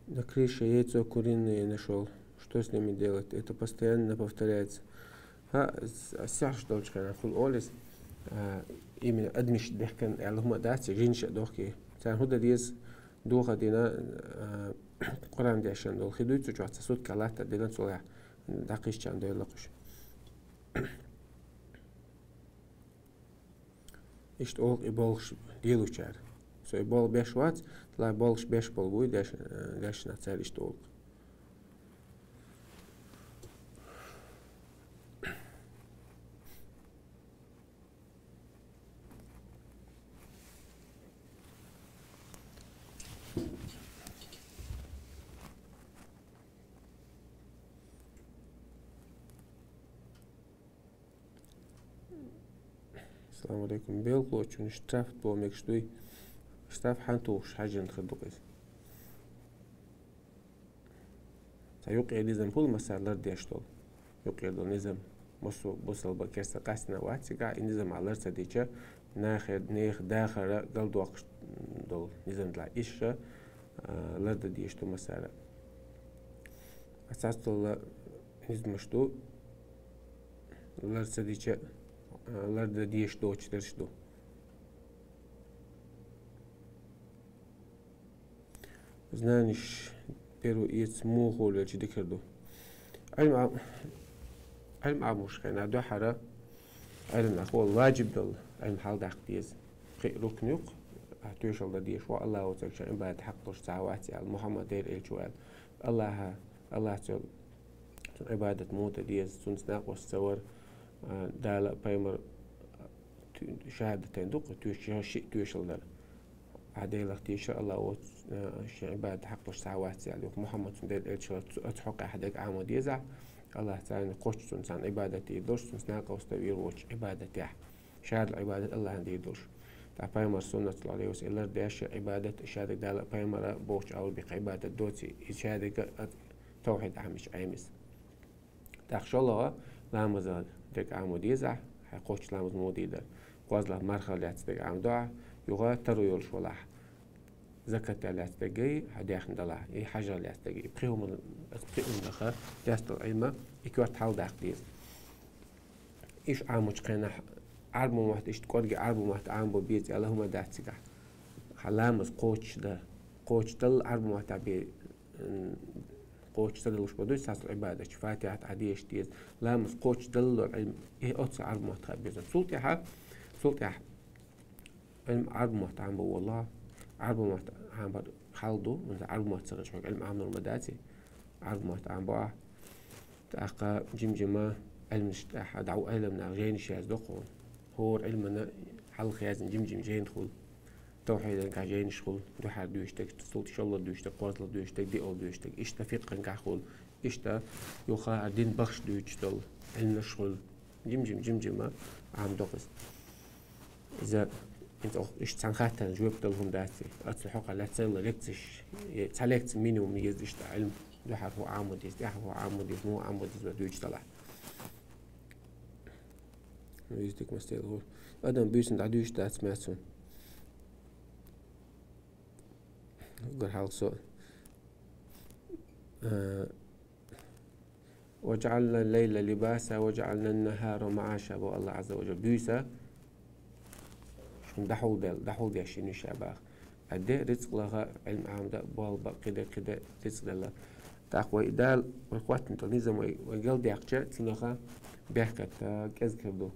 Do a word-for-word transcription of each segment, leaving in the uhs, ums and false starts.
На крыше яйцо куриное нашёл. Что с ними делать? Это постоянно повторяется. ХӀа, с-, сяхьаш долчу хенахь хуьлу олис, а, именно адамаш дехкан аьлла хӀума дац, жинаш а дохкий. Царна хӀун дан деза, доха дина, а, Къуръан дешан долу хи дуй цу чохь, цхьа сутка латта дина цулехь, дӀакхисчарна дойла кхуьш. Иштта олу и болуш лелучара. Со и болу беш вац, тла болуш беш болу вуй деш-, дешна цара иштта олу. Салам алейкум. Белхочун штраф бо мегаш дуй? Штраф хьан тухуш хьаьжжина хир ду иза? Цхьа юкъера низам хуьлу массара лардеш долу. Юкъера долу низам. Массо бусалба керста къаьстина вац цигахь, и низам а лар ца дича, нахе-, нехан дахара галдоккхуш долу низам тӀехь иша, а, лардан дезаш ду массара. Ацацдолла низамаш ду, лар ца дича, а, лардан дезаш доцуш дерш ду. Знаниш первый эца муха волавелча дикар ду. Ӏилма Ӏа-, Ӏилма Ӏамош хенахь дуьххьара Ӏилма нах волу ваджиб долу Ӏилма хьаладаккха деза. Кхин а рукн юкъа, а, тоьшалла дан дезаш ву, Аллахо цуьнга шен Ӏибадат хьакъ долуш ца вац аьлла, Мухьаммад дера элча ву аьлла. Аллаха, Аллах цо цунна Ӏибадат муха дан деза, цунца накъост ца вар, а, Дала а, пайхамар а, ту-, шахадатайн дукха, тоьш-, шиъ тоьшалла дар. Ахьа Делах тешар, Аллахо, а, шен Ӏибадат хьакъ долуш ца вац аьлла, юха Мухьаммад цунна дера элча хилар, цу-, оцу хьокъехь дерг Ӏамо дезахь, Аллах царна кхоччуш цунна царна Ӏибадат дийр долуш, цунца накъост вир волчу Ӏибадатехь. Шадолу Ӏибадат Аллахьна дийр долуш. Ткъа пайхамар суннат, саллаллаху алейхи ва саллям, лардеш а Ӏибадат, шадерг Дала а пайхамара бохучу агӀор бекха Ӏибадат доций, и шадерг а тавхьид Ӏамича Ӏемис. ТӀаккха шолгӀа ламаза дерг Ӏамо дезахь, хьайн кхоччуш ламаз муха дийр дара. КхозлагӀа марха лаьцна дерг Ӏамо до ахь, юха таро йолуш валахь. Закат лаьцна дерг а хьан дехна далахь, и хьажа лаьцна дерг а, и пхи хӀума, аса пхи хӀума даха, дестал Ӏилма, и коьрта хьаладаккха деза. Иш Ӏамочу хенахь Ӏарбу мотт, иштта кӀорге Ӏарбу мотт Ӏамбо беза аьлла хӀума дац цигахь. Хьан ламаз кхочуш дан, кхочуш далла Ӏарбу мотт бе-, м, кхочуш ца далуш бан дуй, сацал Ӏибадатчу, Фатихьат Ӏа дезаш деза. Ламаз кхочуш даллалур Ӏилма, и оццул Ӏарбу мотт хаа беза. Цул тӀаьхьа, цул тӀаьхьа Ӏилма Ӏарбу мотт Ӏамбо воллахь, Ӏарбу мотт Ӏамбар хьал ду, хӀунда Ӏарбу мотт ца хилча хьоьга Ӏилма Ӏамнур ма даций, Ӏарбу мотт Ӏамбо ахь. ТӀаккха жим-жима Ӏилманаш тӀехь дӀа ву Ӏеламнаха жайнаш яздо кхуна. ХӀора Ӏилмана хьалха яздина жим-жима жайна хуьлу. Тавхьидан гахь жайнаш хуьлу, дуьхьара дуьйцуш дерг, цул тӀе шолгӀа дуьйцуш дерг, кхозлагӀа дуьйцуш дерг, диъалгӀа дуьйцуш дерг, иштта фикъхьан гахь хуьлу, иштта юха дин бахаш дуьйцуш долу Ӏилманаш хуьлу. Жим-жим, жим-жима Ӏамдо иза. Иза, иза оха иштта цхьана хаттарна жоп дала хӀума дац. Оцу хьокъехь лаьцна лекцеш, е цхьа лекци минимум еза иштта Ӏилма. Дуьхьара хӀун Ӏамо деза, тӀаьхьара хӀун Ӏамо деза, муха Ӏамо деза вай дуьйцуш далахь. Ну, иза дика мастер гӀур. Адам буьйсанна дӀадуьйцуш дац маьцун. Угар хьалха со. А, «وجعلنا الليل لباسا وجعلنا النهار معاشا», бо Аллах Азза ва Жалла. Буьйса шуна дӀахьулдел-, дӀахьулдеш йина ша баха. А де рицкъ лаха, Ӏилма Ӏамда, болба, кхиде, кхиде рицкъ делла. ТӀаккха вай Дала, вай хӀоттина тӀа низам вай, вай галдаьккхича, цунаха бехкатта кӀезиг хир ду.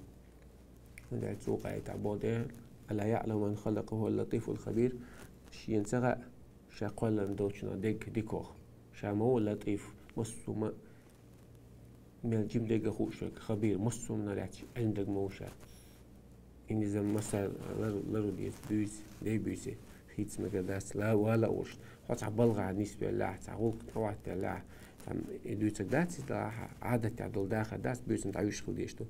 ХӀунда аьлча цу къаьйта боху де: «ألا يعلم من خلق وهو اللطيف الخبير». Шена ца хаьа, ша кхоьллина долчунах дерг дика ваха. Ша ма ву латӀиф, массо а ма, мел жима дерг а хууш верг, хабир, массо а хӀуманна лаьцна Ӏилма дерг ма ву ша. И низам массара лар-, лару деза, буьйса, дей буьйса, хийца мегар дац, ла-, вала а волуш. Хьо цхьа балгӀа нисвеллехь, цхьа гӀуллакх тӀехӀоттаеллехь, там и дуьйцург дац иза, Ӏадатехь долу дахар дац, буьйсанна дӀавуьйш хила дезаш ду.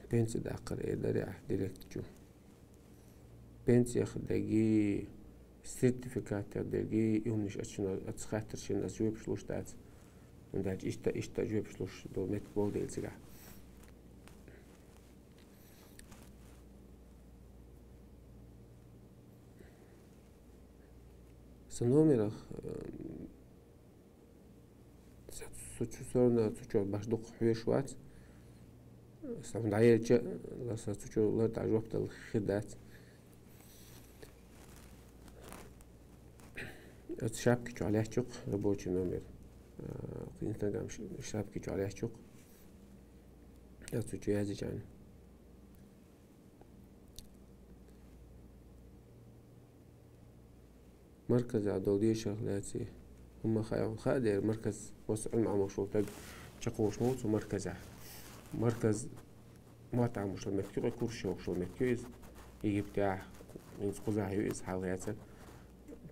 Пенси даккхар эр дарий ахь директор чу? Пенсиях дерг, сертификатах дерг, и хӀуманаш ас шуна, ас хаттар шена ас жоьпаш луш дац. ХӀунда аьлча иштта, иштта жоьпаш луш долу меттиг болу дела цигахь. Ца номерах, э, са цу чу сорна, цу чу баш дукха хьоьжуш вац. Сан дӀаелча, ла са цу чу лар тӀа жоп дала хир дац. Оцу шапки чу лаьттачу рабочий номер. А, Instagram ш-, шапки чу лаьттачу. Оцу чу язычан. Марказа долу дешарх лаьций. ХӀумма хаьа, хаа дера, марказ, оцу Ӏилма Ӏамош волу стаг чекхволуш ма ву цу марказехь. Марказ мотт Ӏамош йолу меттиг ю, курс йохуш йолу меттиг ю иза. Египтехь, хӀинца кхузахь ю иза, хьалха яцара.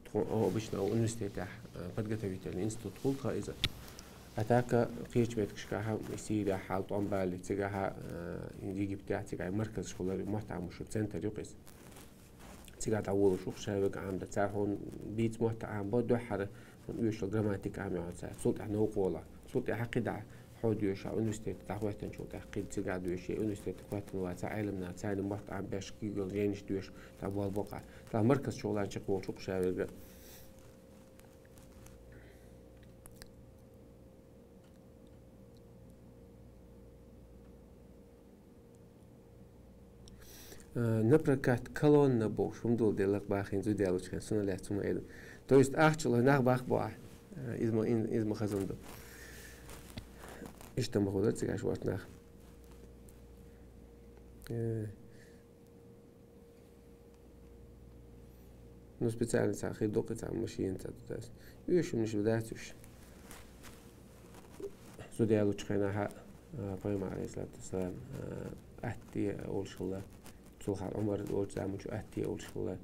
Тхо-, о, обычно университетехь, э, подготовительный институт хуьлу тхан иза. А так, кхечу меттигашкахь, Сирияхь хьал тӀом бале, цигахь, э, Египтехь, цигахь марказаш хуьлу, мотт Ӏамош йолу центр ю иза. Цигахь дӀаволуш ву ша верг Ӏамдан. Цара хьуна бийца мотт Ӏамабо, дуьххьара хьуна оьшуш йолу грамматика Ӏамайо цара. Цул тӀаьхьа новкъа волахь. Цул тӀаьхьа кхидӀа хьо доьшуш, университет дӀахӀоьттинчул тӀаьхьа кхидӀа цигахь доьшуш, университет хӀоьттина вацахь, Ӏеламнаха царна мотт Ӏамабеш, кхидӀа жайнаш доьшуш, дӀаболабо-кх. Тхан марказ чу лан чекхволуш ву ша верг. Э, на прокат колонна бохуш хӀума долу делахь бахийна зуда ялочу хенахь, суна лаьцна хӀума айда. То есть ахча лой нах бах бохьа. Э, изма, ин-, изма хазан ду. Иштта ма хуьлура цигахь шорта нах. Э, Ну, специально цхьа хир ду-кх цхьа машина цхьа тутас. Уьш хӀуманаш дац уьш. Зуда ялочу хенахь, а, пайхамар, алейхиссалату вассалам, а, атте олуш хилла. Цул хьалха Ӏумар олучу заманчу атте олуш хилла.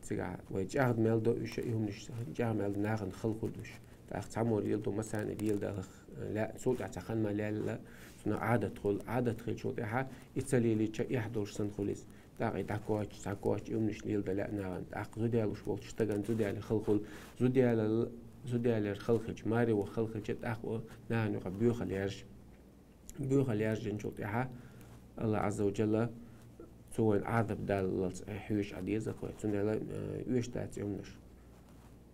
Цигахь вай чӀагӀда мел до уьш, и хӀуманаш чӀагӀда мел до нахана хала хир ду уьш. ТӀаккха цхьаммо леладо, массарна леладалах, лаьа, цул тӀаьхьа цхьа хан ма лаьлла, цунах Ӏадат хуьлу. Ӏадат хилчул тӀаьхьа и ца лелийча, эхь долуш санна хуьлу иза. ТӀаккха и дӀакхоччуш, цхьакхоччуш, и хӀуманаш леладан лаьа нахана. ТӀаккха зуда ялош волчу стагана зуда яле хала хуьлу. Зуда ялал-, зуда ялар хала хилча, маре ваха хала хилча, тӀаккха нахана юкъа боьхалла яржа. Боьхалла яржинчул тӀаьхьа Аллах Азза ва Джалла цо вайна Ӏазап даллалц хьоьжуш Ӏа деза-кх вай. Цундела, э, оьшуш дац и хӀуманаш.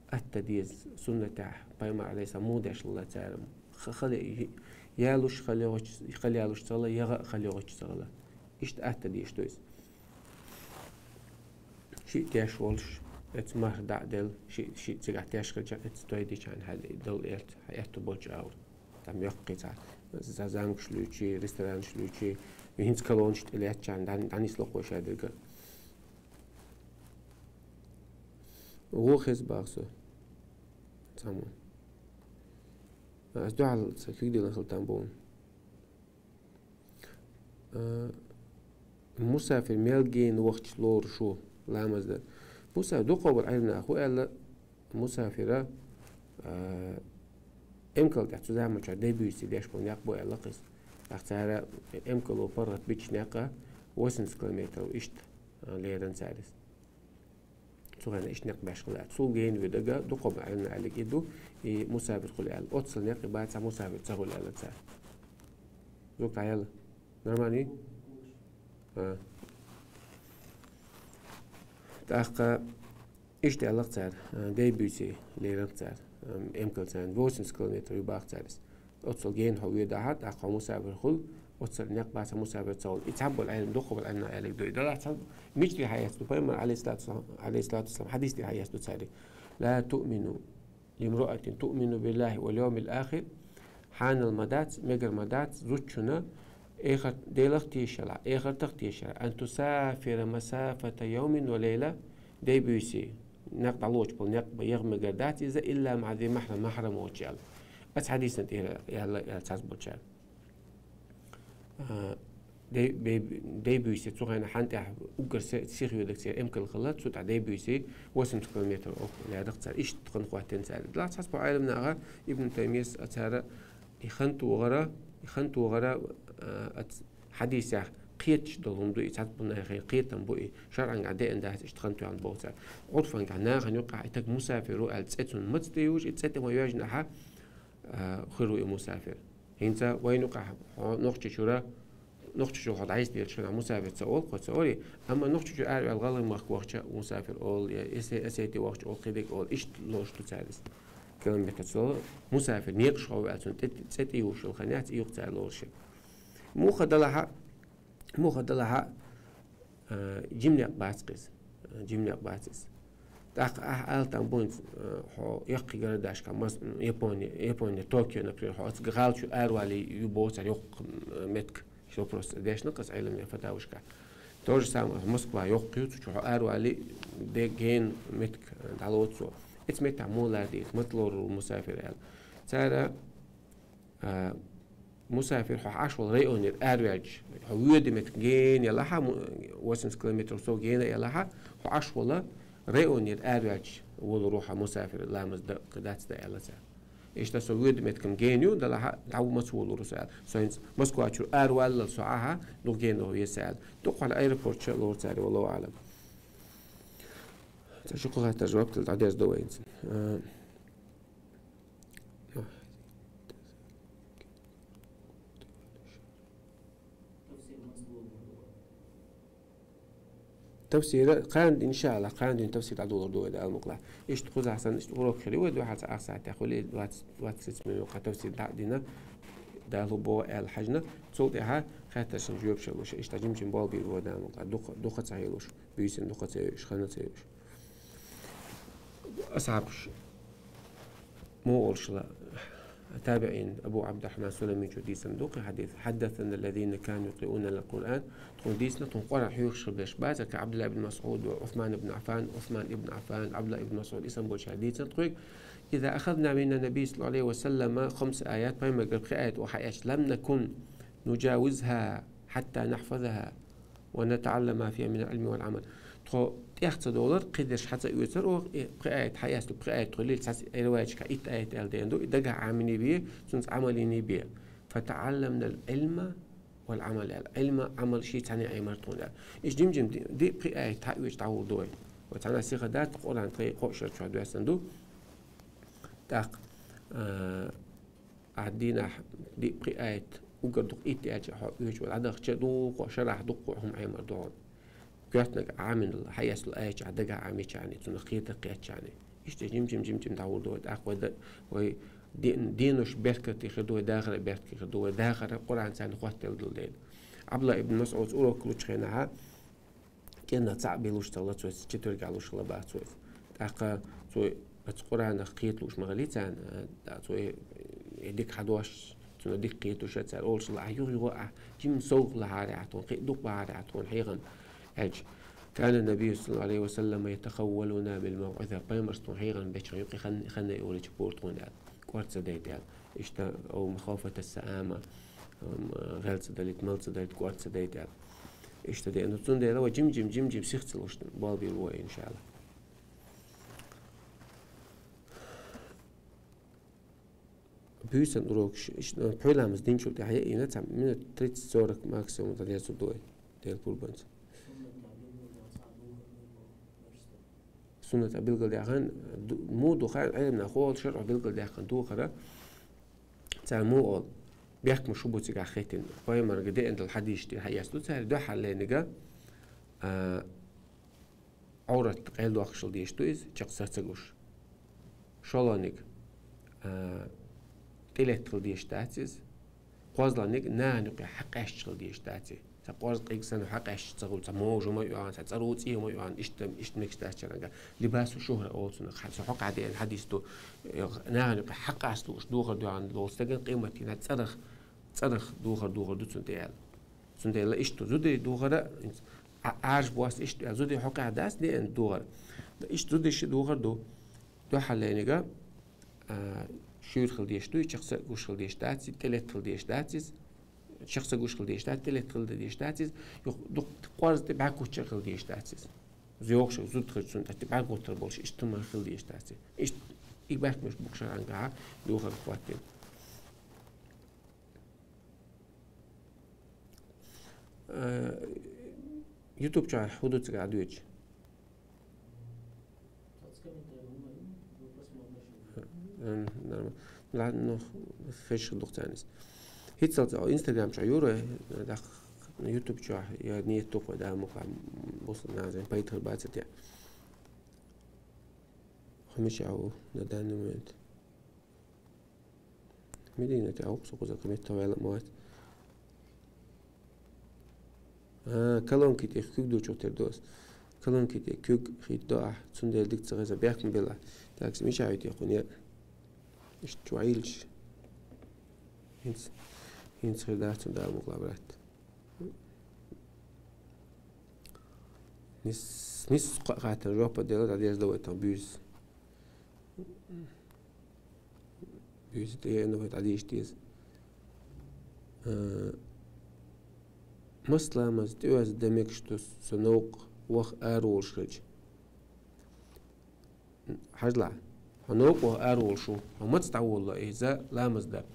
Атта деза суннатехь, пайхамар, алейхиссалам, муха деш хилла цара. Ха-, хала ялуш, хала йогӀуш, хала ялуш ца хилла, яха а хала йогӀуш ца хилла. Иштта атта дезаш ду иза. Шиъ теш волуш, эцца марха дӀа а делла, шиъ, шиъ цигахь теш хилча, эцца той дичахьана хьаьл дала эрта, хьан аьтту болчу агӀор. Там йоккхий цхьа, за-, зангаш луьйчий, ресторанаш луьйчий, хӀинца колоннаш тӀе лаьттачарна дӀан-, дӀанисло кхо шадерга. Вон хеза бах со. Цхьаммо. Ас дуьхьал ца куьг дилан хила там бу. А, мусафир мел гена вахча лоруш ву ламаз дан. Мусафир дукхо бара Ӏилманах хӀу аьлла, мусафира, а, эмкал тӀехь цу заманчохь дебуьйси деш болу некъ бу аьлла кхиз. Ахь цара эмкало паргӀат бича некъа восемьдесят километров иштта, а, леран цара иза. Цу хенахь иштта некъ беш хилла. Цул гена вуьдага дукхо бара Ӏилманах аьллиг и ду, и мусафир хуьлу аьлла. Оццул некъ и бацахь мусафир ца хуьлу аьлла цара. Зук дӀаяьлла? Нормально? А. ТӀаккха иштта аьлла-кх цара, а, дебуьйси леран-кх цара, а, эмкал царна восемьдесят километров ю бах цара иза. Оццул гена хьо воьдахьа, тӀаккха хьо мусафир хуьлу, оццул некъ бацахь мусафир ца хуьлу. И цхьаболу Ӏелам, дукхахболу Ӏелам аьллиг ду. И далахь цхьа мича тӀе хьаэцна ду, пайхамар, алейхиссалату вассалам, алейхиссалату вассалам, хьадис тӀе хьаэцна ду цара. «Ла туъмину лимруатин туъмину биллахи вал йовмил ахир». Хьанал ма дац, мегар ма дац, зудчунна эхарт-, Делах тешалахь, эхартах тешалахь. «Ан тусафира масафата йовмин ва лейла». Дебуьйси, некъ дӀалоцуш болу некъ бан яха мегар дац иза, илла маъа зи махьрам, махьрам воцуш аьлла. Аса хьадисна тӀера аьлла, аьлла цхьацца болчара. А, дей-, бей-, дебуьйси цу хенахь хьан тӀехь уггар се-, сиха йоьдург церан эмкал хилла, цу тӀехь дебуьйси восемьдесят километр оху лаьрра-кх цара. Иштта хан хӀоттийна цара. Делахь цхьацца бу Ӏелам наха, Ибн Таймийс а цара, и хан тохара, и хан тохара, а, ац-, хьадисехь кхеташ долу хӀума ду, и цхьацца бу нахе кхетам бу, и шарӀангахь деана дац иштта хан тоьхна боху цара. Ӏурфангахь нахана юкъахь и стаг мусафир ву аьлла цӀе цунна маца тӀе йолуш, и цӀе тӀе ма йоьжнахьа, а, хир ву и мусафир. ХӀинца вайна юкъахь хьо Нохчийчуьра Нохчийчуьра хьо дӀайиса дезача хана мусафир ца олу, кхо ца олий, амма Нохчийчуьра араваьлла ГӀалгӀай махка вахча мусафир олу, я Эсе-, Осети вахча олу, кхидерг олу, иштта лоруш ду цара иза. Километр цо мусафир некъаш хьо ваьлла, цунна тӀе, цӀе тӀе юуш йолу хан яц, и юкъа цара лоруш. Муха далахьа, муха далахьа, а, жимнех бац иза, а, жимнех бац иза. ТӀаккха ахь ала там буйнца, а, хьо яккхий городашка, Мос-, Япония, Япония, Токио, например, хьо оцу гӀала чу аравалий ю боху цара йоккха, м, меттиг. Шу просто дешна кхас Ӏилман фатавашка. То же самое, Москва йоккха ю, цу чу хьо аравалий, де гена меттиг дӀалоцу. Эца меттехь муха лардийта, мата лору мусафир аьлла. Цара, а, мусафир хьо Ӏаш волу районера араваьлча, хьо воьду меттиг гена ялахьа, му-, восемьдесят километров со гена ялахьа, хьо Ӏаш волу районера араваьлча волур ву хьо мусафир, ламаз дан дац дан аьлла цара. Иштта со воьду меттиг-м гена ю, далахьа дӀа ву маца волур ву со аьлла. Со хӀинца Москва чуьра араваллал со Ӏахьа, дукха гена ву веса аьлла. Дукха хьала аэропорт чу лору цара, валлаху аӀлам. Ца шу кху хаттар жоп дала дӀадерзадо вай хӀинца. А, Тафсира, кхана дийнахь, иншааллахӀ, кхана дийнахь тафсир дӀадолур ду вай, Дала мукъалахь. Иштта кхузахь санна, иштта урок хир ю вай, дуьхьал цхьа ах сахьтехь хуьлий, двадцать, двадцать тридцать минут кху тафсир дӀа а дина, Дала хӀу боху аьлла хьаьжна, цул тӀаьхьа хаттаршна жоьпаш луш, иштта жим-жим болх бийр бу вай, Дала мукъалахь, дукха, дукха ца хьелуш, буьйсанна дукха ца йоьуш, ханна ца йоьуш. Асхьабаш муха олуш ла, табиӀин Абу Ӏабдуррахьман Суламичо дийцина ду кхин хьадис: «حدثنا الذين كانوا يقرؤون القرآن». Тхуна дийцина, тхуна Къуръан хьоьхуш хила берш бацара, ка Ӏабдулла ибн МасӀуд ва Ӏусман ибн Ӏаффан, Ӏусман ибн Ӏаффан, Ӏабдулла ибн МасӀуд, и санна болчара дийцина тхоьга: «إذا أخذنا من النبي صلى الله عليه وسلم خمس آيات», пайхамаргара пхи аят охьа эцча, «لم نكن نجاوزها حتى نحفظها ونتعلم ما فيها من العلم والعمل». Тхо тӀех ца долура, кхидерш хьа ца оьцура оха, и пхи аят хьаэцна, пхи аят тхо лийла, цхьацца риваяташка итт аят аьлла деана ду, и дагахь Ӏамийна бе, цуьнца Ӏамал йина бе. «فتعلمنا العلم والعمل», аьлла. Ӏилма, Ӏамал ши цхьаьна Ӏемар тхуна аьлла. Иштта жим-жим ди-, ди-, пхи аят хьа оьцуш дӀагӀур ду вай. Вай цхьана сиха дац, Къуръан тхайн кхоо шарчохь доьссина ду. ТӀаккха, а, Ахь дийнахь диъ-пхи аят, уггар дукха итт аьлча, хьо оьцуш вала дӀадахча, дуккха шарахь, дуккха хӀума Ӏемар ду хьуна. Коьртаниг Ӏаминал, хьаэцлу аят чохь дагахь Ӏамичахьана, цунах кхетар кхеттачахьана. Иштта жим-жим, жим-жим дӀагӀур ду вай. ТӀаккха вай д-, вай де-, денош беркате хир ду, вай дахар а беркате хир ду, вай дахар а Къуръан царна хоттаделла долу дела. Ӏабдулла ибн МасӀудс урок лучу хенахьа, кӀирнах цхьаъ бен луш ца хилла цо, четверг а луш хилла бах цо. ТӀаккха цо оцу Къуръанах кхеталуш ма хилий царна, а, цо и, и дика хьадош, цунах дика кхеталуш а цара олуш хилла, ахь юха-юха, ахь жимма совгӀат лахьара ахь тхуна, кхин а дукха бахьара ахь тхуна хьехам аьлча. «كان النبي صلى الله عليه وسلم يتخولنا بالموعظة». Пайхамарс тхуна хьехам бечхьана юкъа хан-, ханна а олуьйтуш бора тхуна аьлла. КӀорца дайта аьлла. Иштта, أو مخافة السآمة, ам, гӀел ца далийта, мала ца далийта, кӀорца дайта аьлла. Иштта деана. Цундела вай жим-жим, жим-жим сих ца луш, болх бийр бу вай, иншаллахӀ. Буьйсан урокаш, иштта, пхьуьйламаз динчул тӀаьхьа яийна, цхьа минут тридцать сорок максимум дӀадерзо ду вай, Делан пурбанца. Суннат а билгалдаьккхина, ду-, муха ду хаьа, Ӏеламнаха хӀокху шарӀо билгалдаьккхина духара, цара муха олу, бехкамаш хӀун бу цигахь хӀиттина. Пайхамарга деана долу хьадисаш тӀера хьаэцна ду цара, дуьххьарлерниг, а, Ӏоврат къайладоккхуш хила дезаш ду иза, чекх саца гуш. ШолгӀаниг, а, тӀелетта хила дезаш дац иза. КхозлагӀниг нахана юкъе хьакъаьсташ хила дезаш дац и. Цхьа къорза къиг санна хьакъаьсташ ца хуьлу, цхьа можа хӀума а йоьгӀна, цхьа цӀарув цӀий хӀума а йоьгӀна, иштта, иштта мегаш дац царна. Либасу шухра олу цунах, хьан со хьо кхаьдеана хьадис ду, э, нахана юкъе хьакъаста лууш духар доьгӀна долу стагана къематдийнахь цӀарах, цӀарах духар духар ду цунна тӀе аьлла. Цундела иштта зударий духара, а, Ӏаржа босса иштта аьлла, зударий хьокъехь дац деана духар. Иштта зударий ши духар ду. Дуьххьарлерниг, а, шуьйра хила дезаш ду, чекх ца гуш хила дезаш дац, тӀелетта хила дезаш дац иза. Чекх ца гуш хила дезаш дац, тӀелетта хила дезаш дац иза. Юха дукха къорза тӀе бӀаьрг гуттар хила дезаш дац иза. ЙогӀуш зуда хир цунна тӀе бӀаьрг гуттар болуш, иштта хӀума хила дезаш дац иза. Иштта и бехкамаш бу шарӀангахь духар хоттийна. Э, YouTube чохь хӀун ду цигахь доьдуш? М, нормально. Ладно, ну, хезаш хир ду-кх царна иза. ХӀинццалц Instagram чохь юра, даккха YouTube чохь я нет тукхой да мукъа бусулба нахана пайда хир бац те. Хьо мичахь ву на данный момент? Медина тӀе а ву-кх со кхуза, кху меттах ваьлла ма вац. А, колонки тӀе куьг ду чу тера ду ас. Колонки тӀе куьг хӀитто ахь, цундела дика ца хеза бехк ма белла. Так, мичахь ву те кхуьнан? Иштта чу Ӏийлаш. ХӀинца, хӀинца хир дац цунна да мукъа лабрат. Нис, нис кхо-, хаттарна жоп делла, дӀадерза вай тхан буьйса. Буьйса тӀе а вай дӀадийша деза. А, мас ламаз тӀеоза дан мегаш ду со новкъа ваха ара волуш хилча? Хьажал, хьо новкъа ваха ара волуш ву, хьо маца дӀаволало иза ламаз дан?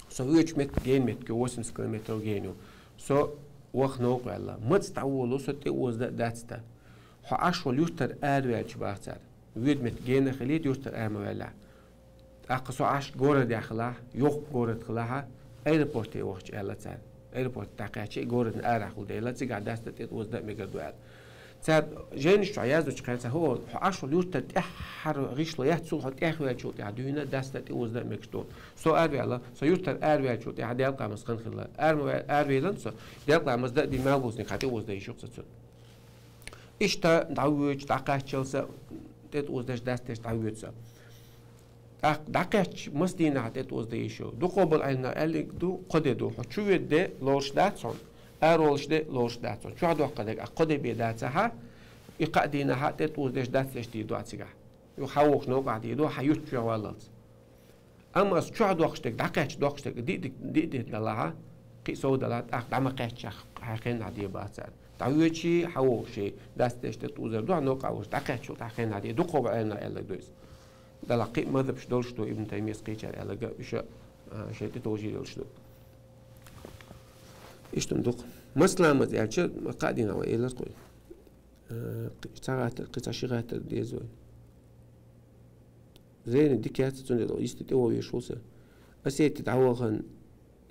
Со воьдучу меттан гена меттиг ю, восемьдесят километров гена ю. Со ваха новкъа ваьлла. Маца дӀаволало, со тӀеоза дан а дац дан. Хьо Ӏаш волу юьртара араваьлча бах цара. Воьду меттан гена а хилийта, юьртара ара ма ваьллехь. ТӀаккха со Ӏаш городехь хилахь, йоккха город хилахьа, аэропорте вахча аьлла цара. Аэропорт дӀакхаьчча, и городна арахь хула дела, цигахь дац дан, тӀе тӀеоза дан а мегар ду аьлла. Цара жайнаш чохь яздучу хенахь, хьо, хьо Ӏаш волу юьртара тӀаьххьара гӀишло яц, цул хьо тӀехваьллачул тӀаьхьа дуьйна дац дан, тӀеоза дан а мегаш ду. Со араваьлла, со юьртара араваьллачул тӀаьхьа Делан къамелаца хан хилла. Ара ма ве-, аравелла со, Делан къамелаца дан а дина, малхбузниг хьан тӀеоза дан йиш ю-кх сан цунна. Иштта дӀавоьдуш, дӀакхаччалца тӀе тӀеоза деш дац деш дӀавоьду со. ТӀаккха дӀакхаьчча, маса дийнахь тӀе тӀеоза дан йиш ю? Дукхахболу Ӏеламнаха аьлларг ду, кхо де ду. Хьо чу воьду де лоруш дац хьуна, ара волуш де лоруш дац хьуна. Чохь доккха дега кхо де бен дацахь, и кхаа дийнахь тӀе тӀеоза деш дац деш дийр ду ахь цигахь. Юха хьан вохуш новкъахь дийр ду, хьан юьртахь чу валлалц. Амма аса чохь доккхуш дерг, дӀакхаьчча доккхуш дерг, диъ, диъ, диъ де далахь, кхин а сов далахь, тӀаккха дӀа ма кхаьччахь, хьайн хенахь де бац цара. ДӀавоьдуш, хьан вохуш, дац деш тӀе тӀеозар ду, хьан новкъахь волуш, дӀакхаьчча, хьайн хенахь де. Дукхахболу Ӏеламнаха аьлларг ду иза. Делахь кхин а мазхабаш долуш ду, Ибн Таймияс кхечара аьлларг, уьш а, а, шайн тӀе товжийр йолуш ду. Иштта ду-кх. Маса ламаз аьлча, кхаа дийнахь вай элира кхуьй. А, кхи-, ца гӀаттар, кхин цхьа ши гӀаттар деза вай. Зеран дика яц, цундела йист тӀе вовъеш ву сан. Осетия дӀавахана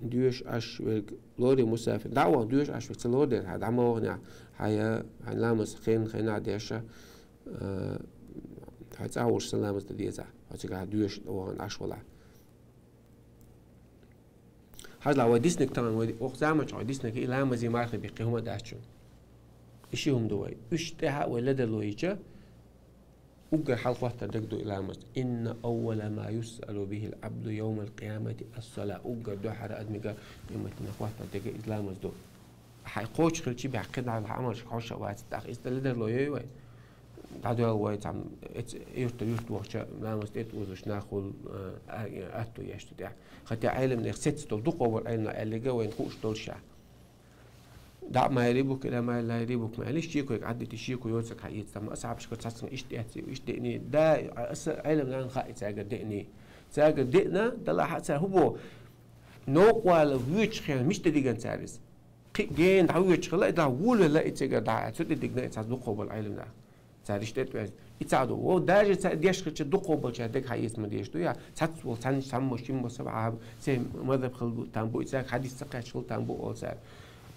доьшуш Ӏаш верг лорий мусафир? ДӀа а вахана доьшуш Ӏаш верг ца лорий дера, хьан дӀа ма вахана, хьан, хьайн ламаз хенан хенахь деш, а, хьайн цӀахь волуш сан ламаз дан дезахь, хьо цигахь доьшуш вахана Ӏаш валахь. Хьажал, вай диснарг тахана, вай окху заманчохь вай диснарг и ламазе мархий бен кхин хӀума а дац чунна. И ши хӀума ду вай. Уьш тӀаьхьа а вай ледарло йича, уггар хьалха хоттар дерг ду и ламаз. «Инна аввала ма юсъалу бихил абду йовмал къиямати ас-сала». Уггар дуьххьара адамига къематдийнахь хоттар дерг иза ламаз ду. Хьайн кхочуш хилча бехк, кхидӀа хьан Ӏамалшка хьожуш а вац, тӀаккха иза тӀе ледарло йой вай. ДӀадоьлла вай цхьа эц-, юьртара юьрта вахча, ламаз тӀе тӀеозуш нах хула, а, а, атто еш ду тӀехь. Хатя Ӏеламнех сецна долу дукхахболу Ӏеламнаха аьлларг вайна хууш долуш а. «ДаӀ ма ярибука ила ма ла ярибука» ма аьлла, шеко Ӏаддите, шеко йоцург хьаэца, амма асхьабашкара цхьацца иштта эций, иштта деъний, да, аса Ӏеламнахана хаьа цаьргара деъний. Цаьргара деъна, далахь а цара хӀун боху? Новкъа вала воьдучу хенахь мича де дигна цара иза? Кхин а гена дӀавоьдуш хилла, и дӀа волавелла и цигара дӀа а, цу тӀе дигна и цхьа дукхахболу Ӏеламнах. Цара иштта тӀе а тӀоьзна. И цхьа а ду. Вон даже ца деш хилча дукхахболчара дерг хьаэца ма дезаш ду, я цхьацца волу, цхьанна, цхьаммо, шиммо, сабаха, церан мазхаб хила бу, там бу, и цаьрга хьадис ца кхаьчча хила там бу олу цара.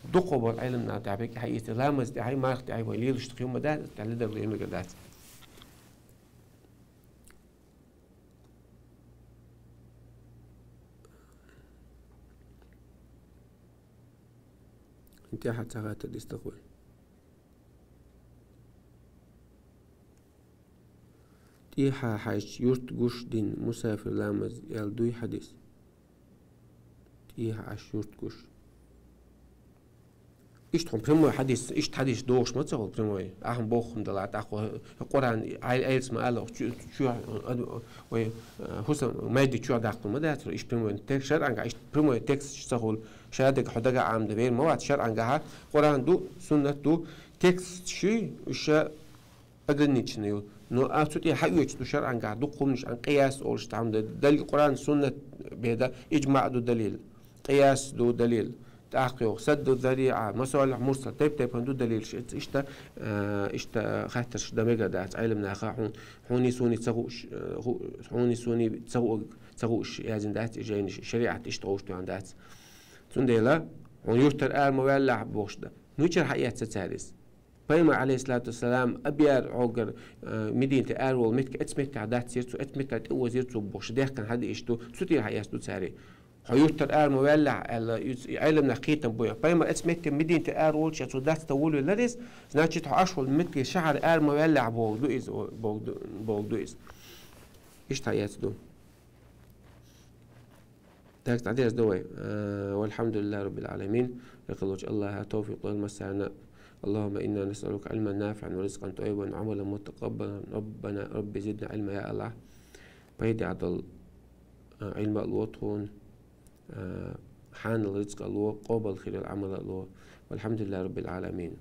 Дукхахболу Ӏеламнах тӀехь берг хьаэца, ламаз тӀехь, марха тӀехь вай лелаш ду кхин хӀума дац, тӀе ледарло йо мегар дац. ТӀехьа ца гӀаттар дистах вай. ТӀехьа хьаьжча юрт гуш дин мусафир ламаз ял дуй хьадис? ТӀехьа Ӏаш юрт гуш. Иштта хьуна прямой хьадис, иштта хьадис дохуш ма ца хуьлу прямой. Ахьа боху хӀума дала, тӀаккха Къуръан, Ӏай-, Ӏелас ма алло, чу-, чу-, ад-, вай, э, хӀусам майда чу даккхал ма дац, иштта прямой текст шаръангахь, иштта прямой текст ца хуьлу, шадерг хьо дага Ӏамда вер ма вац шаръангахьа, Къуръан ду, суннат ду, текст шуй, уьш ограниченный ю. Но а цу тӀе хьаоьцуш ду шаръангахь дукха хӀуманаш, ан къияс олуш там да, дали Къуръан, суннат беда, иджмаъ ду далил, къияс ду далил, тӀаккха йоху садду зариъа, масалихь мурсал, тайп-тайпана ду далилаш. Иц-, иштта, а, иштта хаттарш дан мегар дац Ӏеламнаха, хьун-, хьуний суний ца хууш, а, ху-, хьуний суний ца хуу-, ца хууш яздина дац и жайнаш, шариӀат иштта гӀовш тоьхна дац. Цундела, Хьуна юртара ара ма ваьллахь бохуш да. Нучара хьаэцна цара иза. Пайхамар, алейхиссалату вассалам, абер хьогара, э, Мединате ара волу меттиг эцу меттехь даццийра цо, эцу меттехь тӀе озийра цо бохуш, даьккхина хьадисаш ду, цу тӀера хьаэцна ду цара. Хьо юртара ара ма ваьллахь аьлла, иза Ӏеламнах кхетам бу. Пайхамар эцу меттехь Мединате ара волча цо дац тан волавеллера иза, значит, хьо Ӏаш волу меттиге шахьар ара ма ваьллахь боху ду иза, боху ду, боху ду иза. Иштта хьаэцна ду. Так, дӀадерза ду вай. Э, والحمد لله رب العالمين. Векалучу Аллаха тавфикъ лойла массарна. اللهم إنا نسألك علما نافعا ورزقا طيبا وعملا متقبلا. ربنا، رب زدنا علما, я Аллах. Пайда долу, э, Ӏилма а ло тхуна, э, хьанал рицкъ а ло, къобал хир йолу Ӏамал а ло. والحمد لله رب العالمين.